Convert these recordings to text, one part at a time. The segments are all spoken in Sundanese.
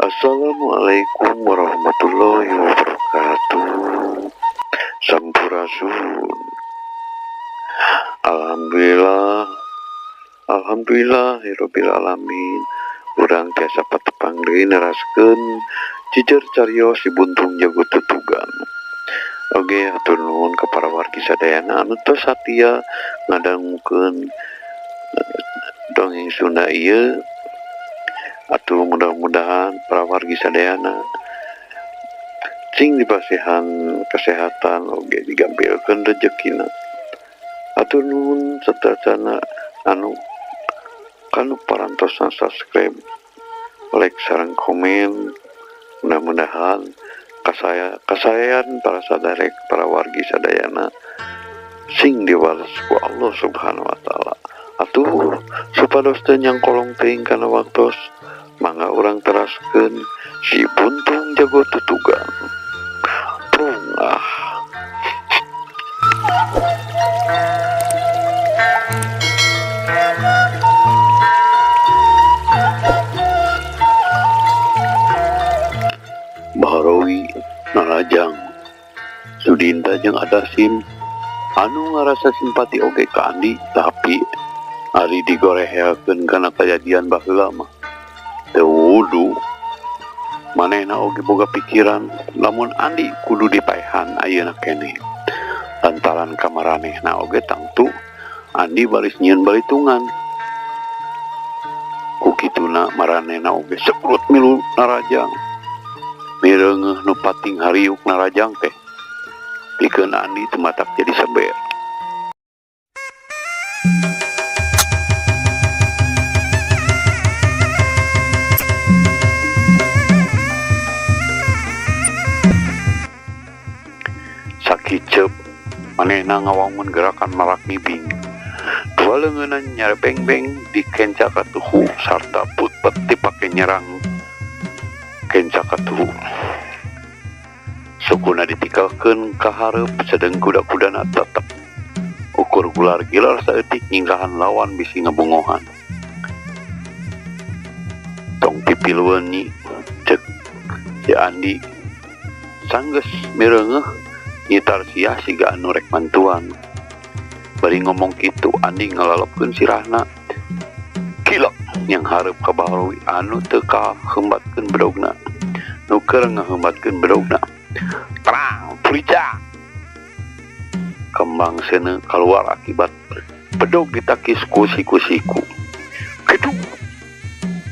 Assalamualaikum warahmatullahi wabarakatuh. Sampurasun. Alhamdulillah, alhamdulillahirabbil alamin. Urang tiasa patepang deui neraskeun jujur carios Si Buntung Jago Tutugan. Oge, hatur nuhun ka para wargi sadayana anu tos satia ngadangukeun dongeng Sunda ieu. Atuh mudah-mudahan para wargi sadayana sing dipasihan kesehatan oge digampilkeun rejekina. Hatur nuhun sateuacanna anu kanu parantosna subscribe, like sareng komen. Mudah-mudahan kasayan para saderek, para wargi sadayana sing diwales ku Allah Subhanahu wa taala. Atuh supados teu nyangkolong teuing kana waktos, mangga urang teraskeun Si Buntung Jago Tutugan. Prung ah. Bahrawi narajang Sudinta jeung Adasim anu ngarasa simpati oge ka Andi, tapi ari digoreheakeun kana kajadian baheula mah teu wudu. Manehna oge boga pikiran lamun Andi kudu dipaehan ayeuna keneh. Lantaran ka maranehna oge tangtu Andi baris nyieun balitungan. Ku kituna maranehna oge seprut milu narajang. Mireungeuh nu pating hariuk narajang teh pikeun Andi teu matak jadi seber. Sakiceup manehna ngawangun gerakan marak ngibing. Dua leungeunna nyarebeng-beng di kenca katuhu sarta putpet dipake nyerang kenca katuhu. Sukuna ditikalkeun ka hareup sedeng kuda-kudana tetep ukur gular gilar saeutik nyingkahan lawan bisi ngebungohan. Tong pipilueun nyi, ceuk si Andi. Sanggeus mireungeuh Nyi Tarsiah siga anu rek mantuan. Bari ngomong kitu Andi ngalalepkeun sirahna. Kilek yang hareup ka Bahrawi anu teu kahembatkeun bedogna. Nu keur ngahembatkeun bedogna. Terang purica. Kembang seuneu kaluar akibat bedog ditakis ku siku-siku. Kitu.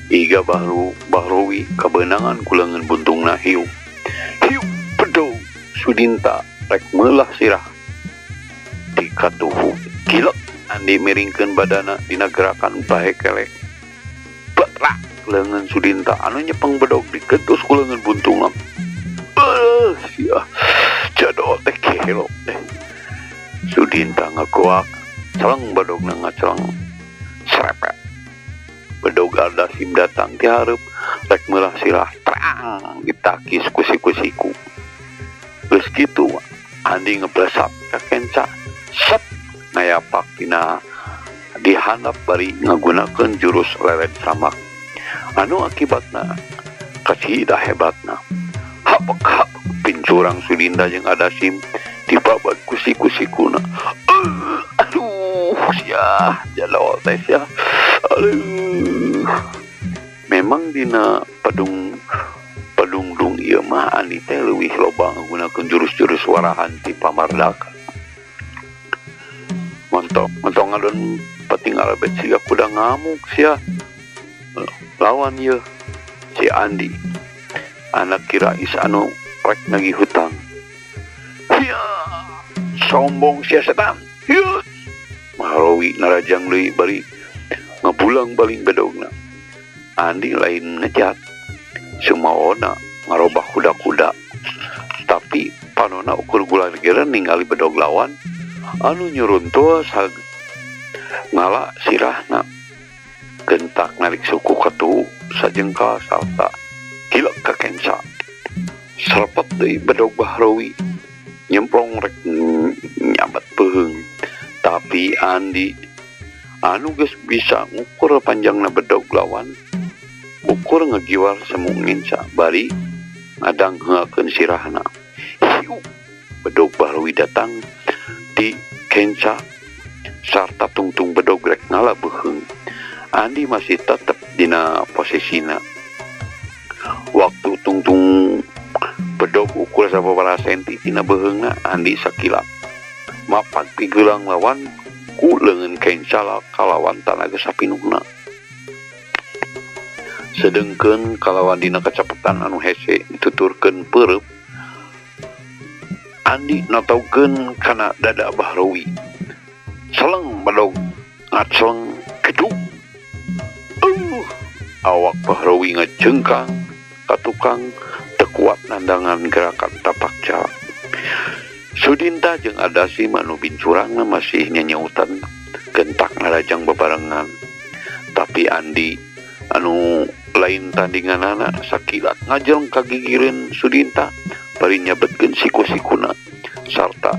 Iga Bahrawi kabeunangan ku leungeun buntungna hiu. Hiu bedog Sudinta rek meulah sirah dikatuhu. Kilek Andi miringkeun badana dina gerakan bae kelek. Betrak leungeun Sudinta anu nyepeng bedog diketus ku leungeun buntungna. Sia jadol teh kelok teh. Sudinta ngagoak, celeng bedogna ngaceleng serepet. Bedog Aldasim datang ti hareup rek meulah sirah, terang ditakis ku siku-siku. Geus kitu Andi ngeblesap ka kenca, set ngayapak dina dihandap bari ngagunakeun jurus lelet samak. Anu akibatna kasida hebatna. Hapek hapek pincurang Sudinta jeung Adasim dibabat ku siku-sikuna. Aduh sia jalol teh sia. Aduh. Memang dina padungdung ieu mah Andi teh leuwih loba ngagunakeun jurus-jurus warahan ti pamardaka. Montong montong ngadon pating alabet siga kuda ngamuk sia. Lawan ieu si Andi. Anak kirais anu rek nagih hutang. Sia sombong sia setan. Hiu. Mahrawi narajang deui bari ngabulang baling bedogna. Andi lain ngejat. Sumaona ngarobah kuda-kuda. Tapi panona ukur gula-gila ningali bedog lawan anu nyuruntuh ngala sirahna. Gentak narik suku katuhu sajengkal sarta kilek ka kenca. Serepet deui bedog Bahrawi nyemplong rek nyabat peuheung. Tapi Andi anu geus bisa ngukur panjangna bedog lawan ukur Ukur ngagiwar semu ngenca bari ngadangheakeun sirahna. Hiu bedog Bahrawi datang di kenca sarta tungtung bedog rek ngala beuheung. Andi masih tetep dina posisina. Waktu tungtung bedog ukur sababaraha senti tina beuheungna, Andi sakilap mapak pigelang lawan ku leungeun kenca kalawan tanaga sapinuhna. Sedengkeun kalawan dina kacapetan anu hese dituturkeun peureub, Andi notaukeun kana dada Bahrawi. Seleng bedog ngaceleng gedug. Awak Bahrawi ngajengkang ka tukang teu kuat nandangan gerakan tapak jalan. Sudinta jeung Adasim anu bincurangna masih nyenyeutan gentak ngarajang bebarengan. Tapi Andi anu lain tandinganana sakilat ngajeleng ka gigireun Sudinta bari nyabetkeun siku-sikuna sarta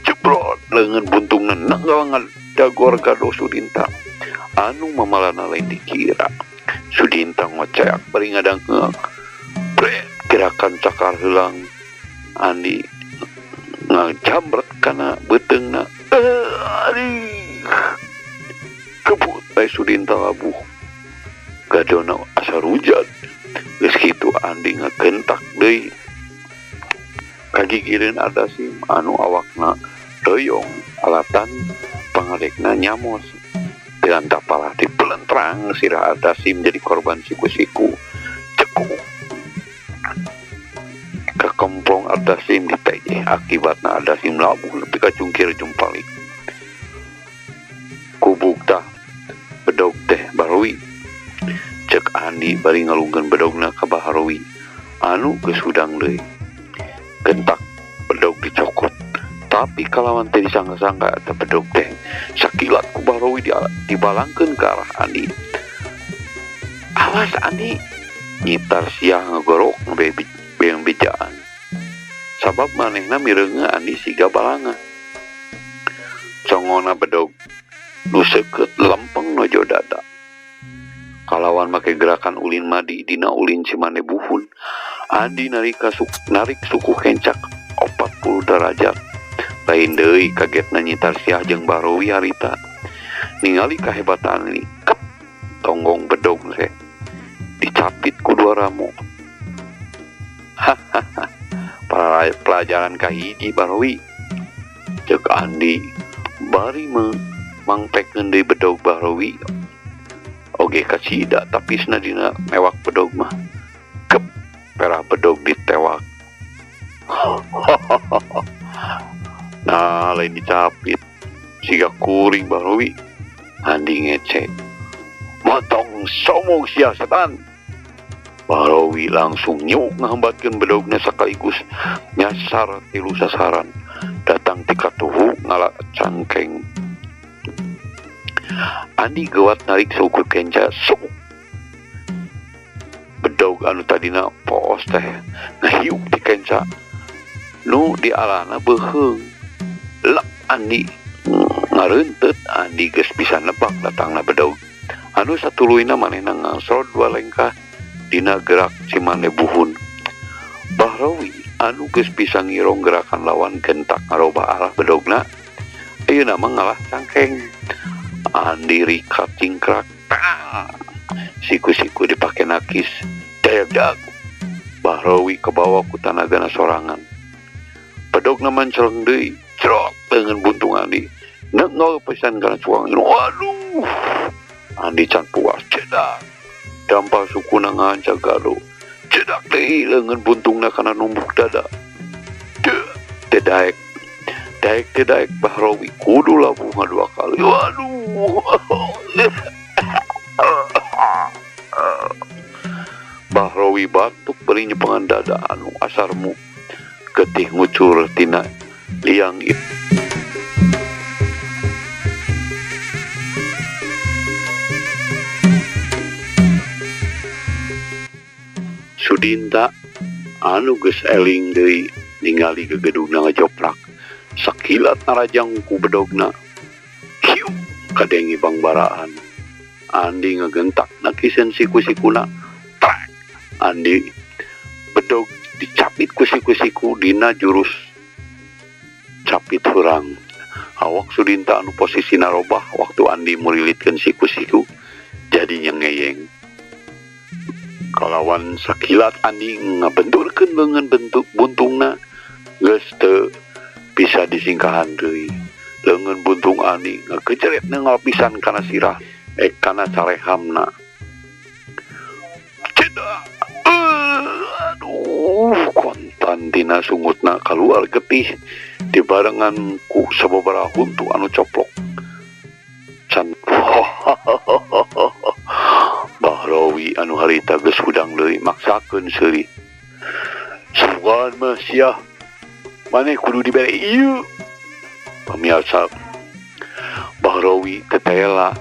jebrot leungeun buntungna nanggalangan dagor gado Sudinta anu mamalana lain dikira. Sudinta ngoceak bari ngadangheuk. Bret gerakan cakar heulang Andi ngajambret kana beuteungna. Aduh. Kebut bae Sudinta labuh. Gadona asa rujat. Geus kitu Andi ngagentak deui. Kagigireun Adasim anu awakna doyong alatan pangadekna nyamos. Dengan tapalah dipelentrang sirah Adasim jadi korban siku-siku. Cekuk. Kekemplong Adasim ditejeh akibatna Adasim labuh nepi ka jungkir jumpalik. Kubuk tah bedog teh Bahrawi. Cek Andi bari ngalungkeun bedogna ka Bahrawi anu geus hudang deui. Gentak bedog dicokot, tapi kalawan teh disangka-sangka eta bedog teh sakilat ku Bahrawi dibalangkeun ka arah Andi. Awas Andi, nyitar siah ngagorok beung bejaan. Sabab manehna mireunga Andi siga balanga. Congona bedog nu seukeut lempeng nojo dada. Kalawan make gerakan ulin madi dina ulin cimane buhun, Andi narik suku kencak 40 derajat. Lain deui kagetna nyitar siah jeung Bahrawi harita. Ningali kahebatan ini, kep tonggong bedog teh dicapit ku dua ramo. Hahaha. Pelajaran kahiji Bahrawi. Ceuk Andi bari mangpekeun deui bedog Bahrawi. Oge kacida tapisna dina mewak bedog mah. Kep perah bedog ditewak. Nah lain dicapit siga kuring Bahrawi. Andi ngece. Motong somong sia setan. Bahrawi langsung nyuk ngahambatkeun bedogna sekaligus nyasar tilu sasaran. Datang ti katuhu ngala cangkeng. Andi gewat narik suku kenca suk. Bedog anu tadina poos teh ngahiuk ti kenca. Nu dialana beuheung. Lep Andi ngareunteut. Andi geus bisa nebak datangna bedog. Anu satuluyna manehna ngangsrot dua lengkah dina gerak cimane buhun. Bahrawi anu geus bisa ngirong gerakan lawan gentak ngarobah arah bedogna. Ayeuna mah ngalah cangkeng. Andi rikat cingkrak, tang. Siku-siku dipake nakis, dayak-dak. Bahrawi kebawa ku tanagana sorangan. Bedogna manceleng deui, cerok leungeun buntung Andi. Nengol pisan kana cuang. Waduh. Andi can puas, cedak. Dampal sukuna ngahancak gado. Cedak deui leungeun buntungna kana numbuk dada. Deuh, teu daek. Daek teu daek Bahrawi kudu labuh dua kali. Waduh. Bahrawi batuk bari nyepengan dada anu asarmu getih ngucur tina liang itu. Sudinta anu geus eling deui ningali gegedugna ngajoprak. Sakilat narajang ku bedogna. Hiu kadengi bangbaraan. Andi ngegentak nakiseun siku-sikuna. Trak Andi. Bedog dicapit ku siku-siku dina jurus capit hurang. Awak Sudinta anu posisina robah waktu Andi murilitkeun siku-siku jadi nyengeyeng. Kalawan sakilat Andi ngabenturkeun leungeun bentuk buntungna geus teu bisa disingkahan deui. Leungeun buntung Andi ngagejret nengal pisan kana sirah kana carehamna. Ceda. Aduh, kontan tina sungutna kaluar getih dibarengan ku sababaraha huntu anu coplok. Can Bahrawi anu harita geus hudang deui maksakeun seuri. Sugan mah sia, maneh kudu dibere ieu. Pamiarsa, Bahrawi tetela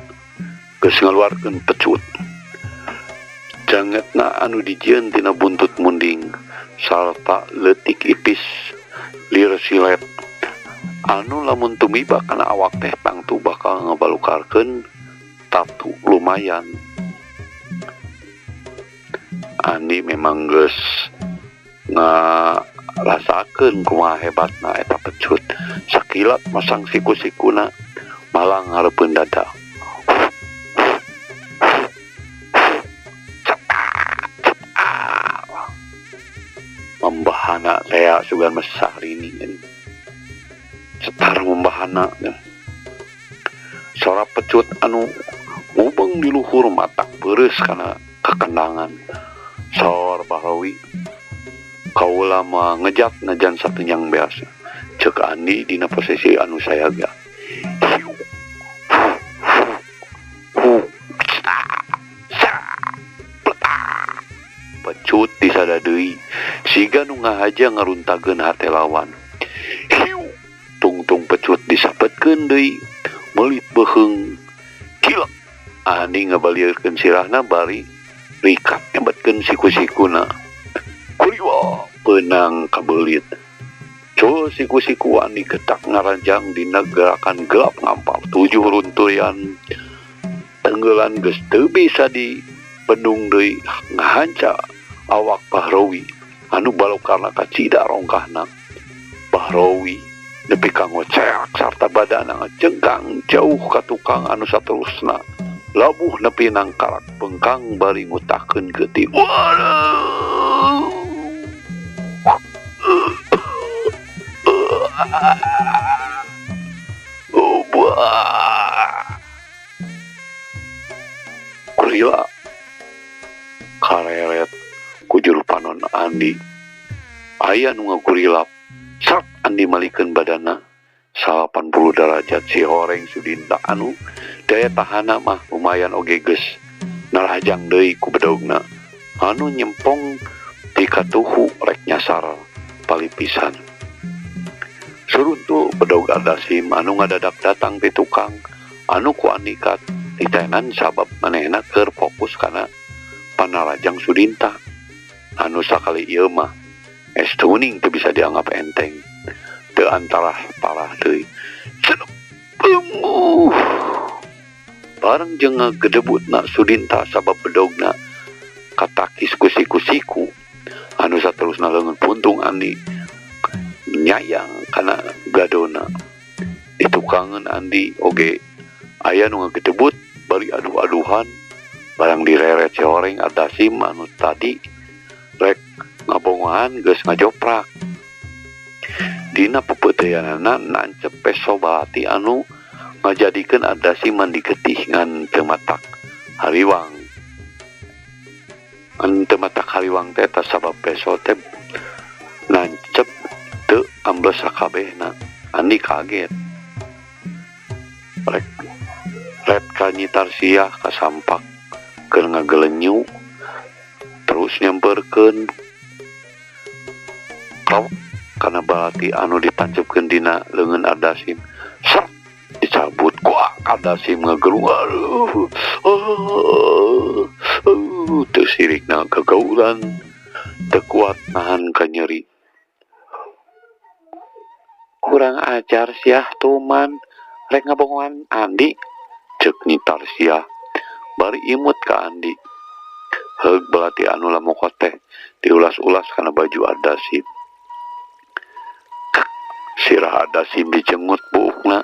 geus ngaluarkeun pecut. Jangetna anu dijieun tina buntut munding sarta leutik ipis lir silet anu lamun tumiba kana awak teh tangtu bakal ngabalukarkeun tatu lumayan. Andi memang geus ngarasakeun kumaha hebatna eta pecut. Sakilat masang siku-sikuna malang hareupeun dada. Membahana tea sugan mesah ini setar membahana sora pecut anu ngubeng di luhur matak beres karena kekendangan. Sor Bahrawi kaula mah ngejat najan satunyang biasa cek Andi dina posisi anu sayaga. Pecut disada deui siga nu ngahaja ngaruntageun hate lawan. Hiu tungtung pecut disabetkeun deui meulit beuheung. Gila Andi ngabalieurkeun sirahna bari rikat nyebetkeun siku-sikuna. Kuriwa peunang kabeulit. Cul siku-siku Andi getak ngaranjang dina gerakan gelap ngampar 7 runtuyan. Tenggelan geus teu bisa di bendung deui ngahanca awak Bahrawi anu balokarna kacida rongkahna. Bahrawi nepi ka ngoceak sarta badana ngajengkang jauh ka tukang anu saterusna labuh nepi nangkarak bengkang bari ngutahkeun geuti. Waduh. Kurila kareret ku juru panon Andi. Aya nu ngagurilap. Sat Andi malikeun badana 80 derajat si horeng Sudinta anu daya tahana mah lumayan oge geus narajang deui ku bedogna anu nyempong ti katuhu rek nyasar palipisan. Suruntu bedog Ardasim anu ngadadak datang ti tukang anu ku Andi katitenan sabab manehna keur fokus kana panarajang Sudinta anu sakali ieu mah es tuning teu bisa dianggap enteng teu antara parah deui. Bareng jeung ngagedebutna Sudinta sabab bedogna katakis ku siku-siku anu saterusna leungeun puntung Andi nyayang kana gadona. Ditukangeun Andi oge aya nu ngagedebut bari aduh-aduhan barang direret si horeng Ardasim anu tadi rek ngabongohan geus ngajoprak. Dina pepeuteanana nancep peso balati anu ngajadikeun Ardasim mandi getih ngan teu matak hariwang. Ngan teu matak hariwang teh sabab peso teh nancep teu ambles sakabehna. Andi kaget. Rek ret ka nyitar siah kasampak keur ngagelenyu terus nyamperkeun kau kana balati anu ditancepkeun dina leungeun Ardasim. Seret dicabut ku Ardasim ngagerung. Aduh, teu sirikna kagauran teu kuat nahan kanyeri. Kurang ajar siah tuman rek ngabongohan Andi cek nyitar siah bari imut ka Andi. Heug belati anu lamokot teh diulas-ulas kana baju Ardasim. Kek, sirah Ardasim dicengut buukna.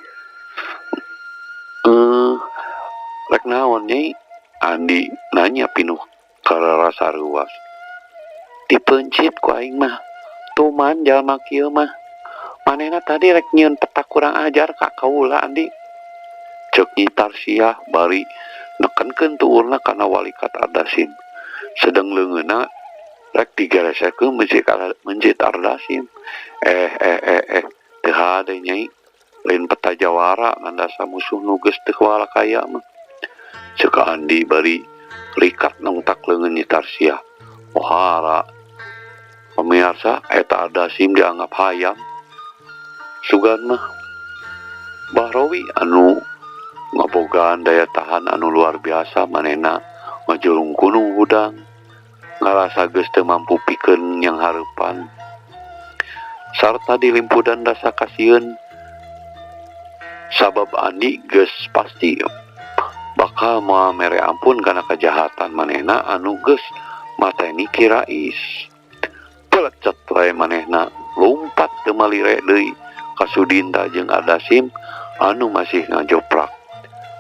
Rek naon Nyai? Andi nanya pinuh karasa reuas. Dipeuncit ku aing mah. Tuman jalma kieu mah. Manehna tadi rek nyieun peta kurang ajar ka kaula Andi. Ceuk Nyi Tarsiah bari nekenkeun tuurna kana walikat Ardasim. Sedeng leungeunna rek digeresekeun mencit Ardasim. Eh eh eh eh teu hade Nyai. Lain peta jawara ngan dasa musuh nu geus teu walakaya mah. Ceuk Andi bari rikat nongtak leungeun Nyi Tarsiah. Pohara pemirsa eta Ardasim dianggap hayam. Sugan mah Bahrowi anu ngabogaan daya tahan anu luar biasa manehna ngajurung gunung hudang ngarasa geus teu mampu pikeun yang hareupan sarta dilimpudan rasa kasieun sabab Andi geus pasti bakal moal mere ampun kana kajahatan manehna anu geus mateni Ki Rais. Pelecet wae manehna lumpat teu malire deui ka Sudinta jeung Ardasim anu masih ngajoprak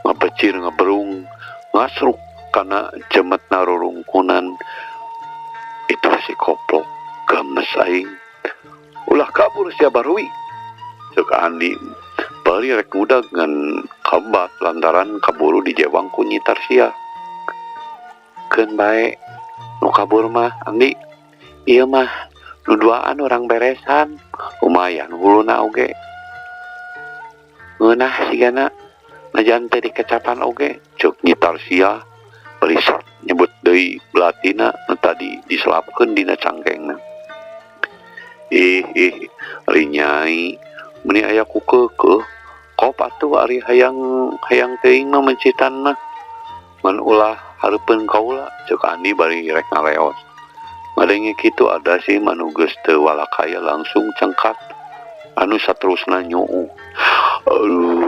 ngabecir ngeberung ngasruk kana jemetna rurungkunan. Itu si koplok gemes aing. Ulah kabur sia Barwi. Ceuk Andi bari rek ngudag ngan kabat lantaran kaburu dijewang ku Nyi Tarsiah. Keun bae nu kabur mah Andi. Ieu mah nu duaan urang beresan lumayan huluna oge. Ngeunah sigana najan teu dikecapan oge. Ceuk Nyi Tarsiah bari nyebut deui belatina nu tadi diselapkeun dina cangkengna. Ih ih ari Nyai meuni aya ku keukeuh kop atuh ari hayang hayang teuing mah mencitan mah ngan ulah hareupeun kaula. Ceuk Andi bari rek ngaleos. Ngadenge kitu Ardasim anu geus teu walakaya langsung cengkat anu saterusna nyuuh. Aduh,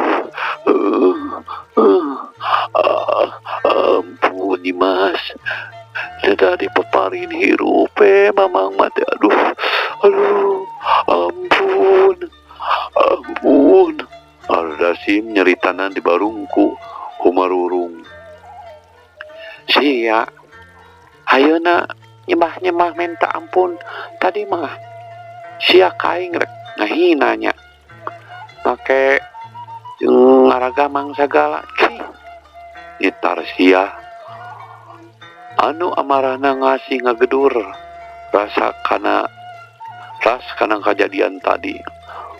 ampun Nyimas, teu tadi peparin hirup mamang mah teh. Aduh, aduh, ampun, ampun. Ardasim nyeritana di barungku humarurung. Sia, ayeuna nyembah-nyembah minta ampun. Tadi mah sia kaing rek ngahina nya. Make jeung ngaragamang sagala. Cih, Nyi Tarsiah anu amarahna ngasih ngagedur rasa kana ras kana kajadian tadi.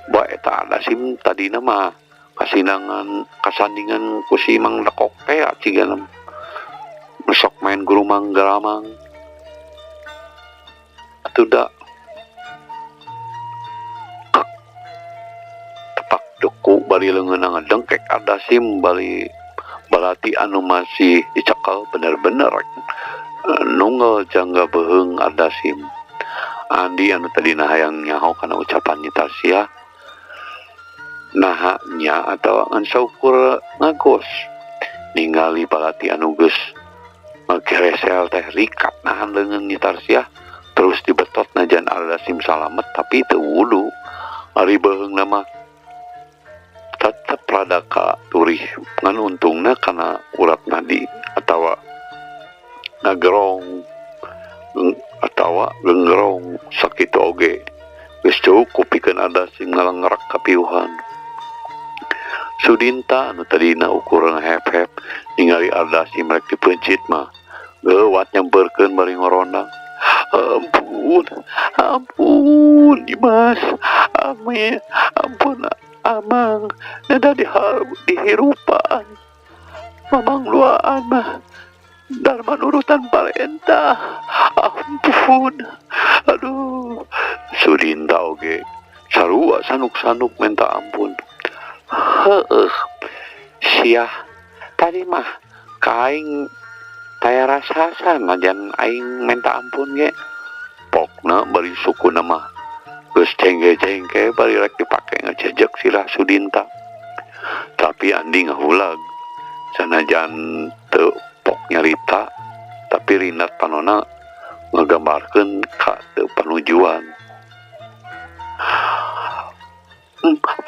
Ba eta Ardasim tadina mah kasinangan kasandingan ku si Mang Dekok teh cigana nu sok main gurumang garamang. Atuh da tepak deku bari leungeunna ngadengkek Ardasim bari balati anu masih dicekel bener-bener nunggal jangga beuheung Ardasim. Andi anu tadina hayang nyaho kana ucapan Nyi Tarsiah naha nya atawa ngan saukur ngagos ningali balati anu geus ngageresel teh rikat nahan leungeun Nyi Tarsiah terus dibetot najan Ardasim salamet tapi teu wudu. Ari beuheungna mah tetep rada ka turih ngan untungna kana urat nadi atawa ngagerong atawa genggerong sakitu oge geus cukup pikeun Ardasim ngalengrak kapiuhan. Sudinta anu tadina ukuran hep-hep ningali Ardasim rek dipeuncit mah geuwat nyamperkeun bari ngorondang. Ampun, ampun Nyimas, amin, ampun amang, neda dihirupan. Mamang duaan mah darma nurutan parentah. Ampun, aduh. Sudinta oge sarua sanuk-sanuk minta ampun. Heueuh, sia tadi mah kaing taya rasa najan aing minta ampun ge. Pokna bari sukuna mah geus cengke-cengke bari rek dipake ngejejek sirah Sudinta. Tapi Andi ngahulag sanajan teu pok nyarita Tapi rinat panona ngagambarkeun ka teu panujuan.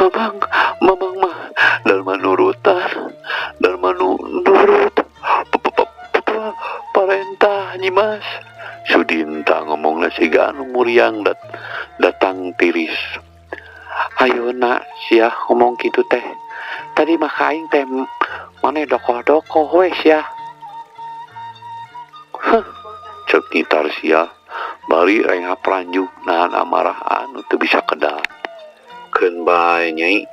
Mamang, mamang mah darma nurutan, darma nurut parentah Nyimas. Sudinta ngomongna siga anu muriang datang tiris. Ayeuna sia ngomong kitu teh. Tadi mah ka aing teh maneh dokoh-dokoh we sia. Heh, ceuk Nyi Tarsiah bari rengap ranjug nahan amarah anu teu bisa kedal. Keun bae Nyai,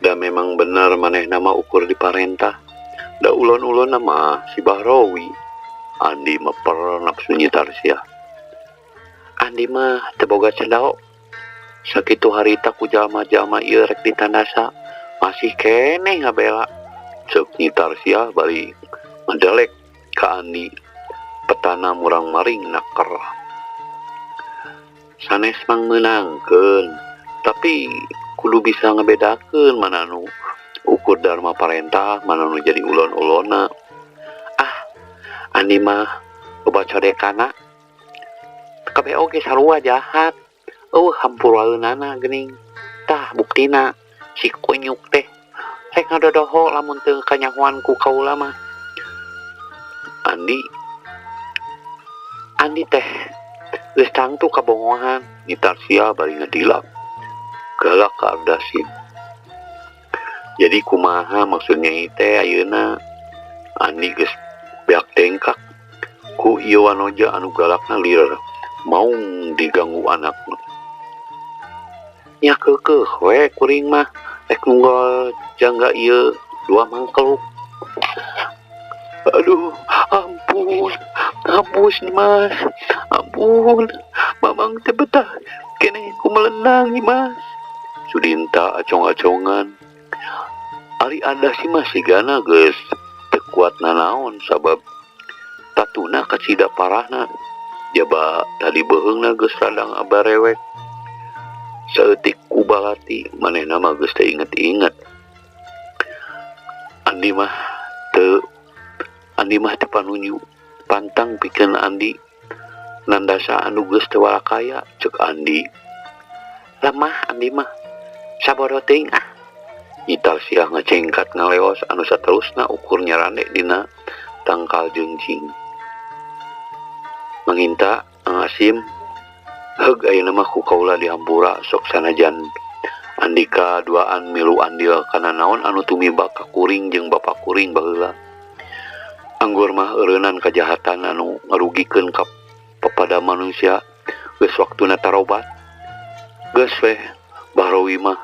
da memang bener manehna mah ukur diparentah. Da ulon-ulonna mah si Bahrowi. Andi meper nafsu Nyi Tarsiah. Andi mah teu boga cendao. Sakitu harita ku jalma-jalma ieu rek ditandasa masih keneh ngabela. Ceuk Nyi Tarsiah bari ngadelek ka Andi. Petana murang-maring naker. Sanes mang meunangkeun, tapi kudu bisa ngebedakeun mana nu ukur dharma parentah, mana nu jadi ulon-ulona. Ah, Andi mah loba codekana. Kabeh oge sarua jahat. Eueuh hampuraeunana geuning. Tah buktina si kunyuk teh rek ngadodoho lamun teu kanyahoan ku kaula mah. Andi teh geus tangtu kabongohan. Nyi Tarsiah bari ngedilak galak ka Ardasim. Jadi kumaha maksudnya teh ayeuna? Andi geus beak dengkak ku ieu wanoja anu galakna lieur maung diganggu anakna. Nya keukeuh we kuring mah rek nunggal jangga ieu dua mangkeluk. Aduh, ampun, ampun Mas, ampun, mamang teh betah keneh ku melenang nih Mas. Sudinta acong-acongan. Ari ada sih mah sigana geus teu kuat nanaon sabab tatuna kacida parahna. Jaba tadi beuheungna geus radang abarewek. Saeutik ku balati manehna mah geus teu inget-inget. Andi mah teu Andi mah teu panunju pantang pikeun Andi nandasa anu geus teu walakaya ceuk Andi. Lemah Andi mah sabodo teuing ah. Nyi Tarsiah ngacengkat ngaleos anu saterusna ukur nyarande dina tangkal jeungjing. Manginta Ang Asim heug ayeuna mah ku kaula dihampura sok sanajan Andika duaan milu andil kana naon anu tumiba ka kuring jeung bapa kuring baheula. Anggur mah eureunnan kajahatan anu ngarugikeun ka papada manusia geus waktuna tarobat. Geus weh Bahrowi mah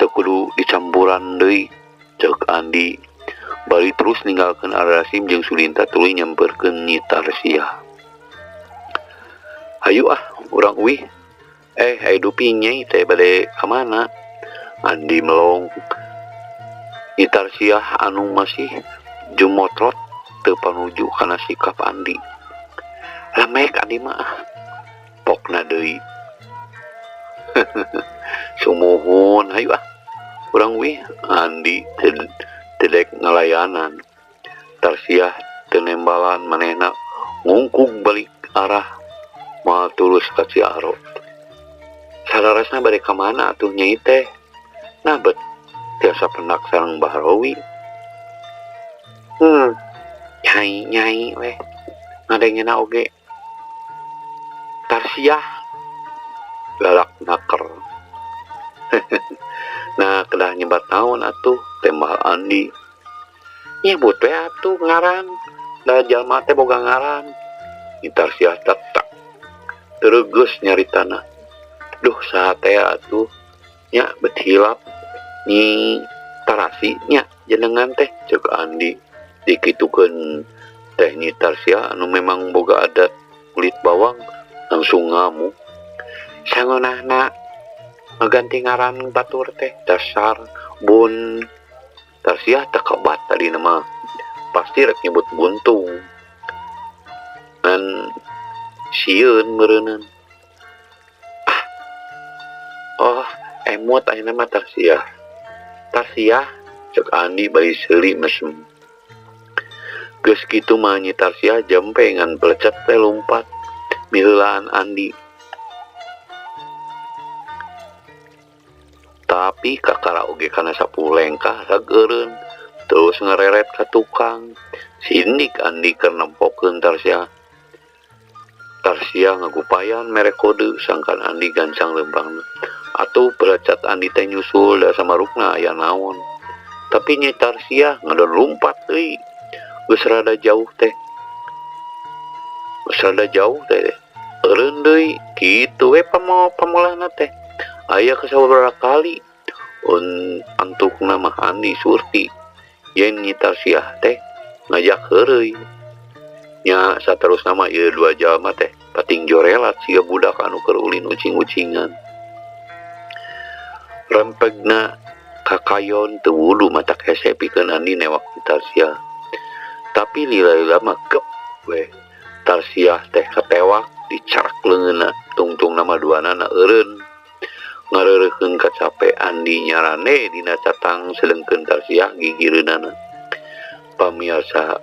teu kudu dicampuran deui ceuk Andi bari terus ninggalkeun Ardasim jeung Sudinta tuluy nyamperkeun Nyi Tarsiah. Hayu ah urang uih. Ai dupi Nyai teh bade ka mana? Andi melong. Nyi Tarsiah anu masih jumotrot teu panuju kana sikap Andi. Lamek Andi mah ah. Pokna deui. Sumuhun hayu ah urang uih. Andi teu dek ngalayanan. Tarsiah teu nembalan manehna ngungkung balik arah moal tulus ka Ciaro. Salarasna bade ka mana atuh Nyai teh? Nah bet tiasa pendak sareng Bahrowi. Nyai-nyai weh ngadengena oge. Tarsiah galak naker. Nah kedah nyebat naon atuh tembal Andi. Nyebut we atuh ngaran. Da jalma teh boga ngaran. Nyi Tarsiah tetak teregeus nyaritana. Duh saha teh atuh nya bet hilap Nyi Tarasi nya jenengan teh ceuk Andi. Dikitukeun teh Nyi Tarsiah anu memang boga adat kulit bawang langsung ngamuk. Sangeunahna ngaganti ngaran batur teh dasar bun. Tarsiah teh kebat tadi mah pasti rek nyebut buntung. Ngan sieun meureunnan. Ah. Oh, emot ayeuna mah Tarsiah. Tarsiah ceuk Andi bari seuri mesem. Geus kitu mah Nyi Tarsiah jempe ngan belecet teh lumpat miheulaan Andi. Tapi kakara oge kana sapuh lengkah rag eureun terus ngareret ka tukang. Sindik Andi keur nempokeun Tarsiah. Tarsiah ngagupayan mere kode sangkan Andi gancang leumpangna. Atuh belecat Andi teh nyusul da samarukna aya naon. Tapi Nyi Tarsiah ngadon lumpat deui. Geus rada jauh teh. Geus rada jauh teh. Eureun deui kitu we pamolahna teh. Aya kasabaraha kali antukna mah Andi surti yen Nyi Tarsiah teh ngajak heureuy. Nya saterusna mah ieu dua jalma teh pating jorelat siga budak anu keur ulin ucing-ucingan. Rempegna kakayon teu wudu matak hese pikeun Andi newak Nyi Tarsiah. Tapi lila-lila mah gep we Tarsiah teh katewak dicarak leungeunna tungtungna mah duanana eureun. Ngareureukkeun kacape Andi nyarande dina catang sedengkeun Tarsiah gigireunana. Pamiarsa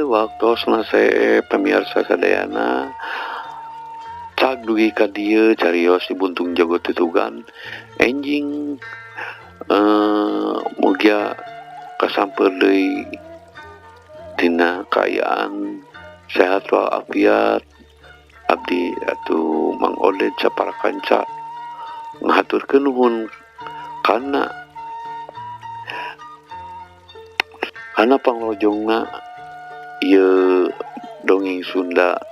waktosna pamiarsa sadayana cag dugi ka dieu carios di Buntung Jago Tutugan enjing mugia kasamper deui dina kaayaan sehat walafiat. Abdi atuh Mang Oded sapara kanca ngahaturkeun nuhun kana panglojongna ieu dongeng Sunda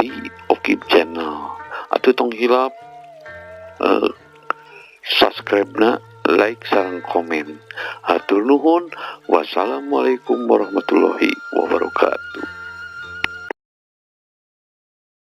di Okib Channel. Atuh tong hilap subscribe-na, like sareng komen. Hatur nuhun. Wassalamualaikum warahmatullahi wabarakatuh.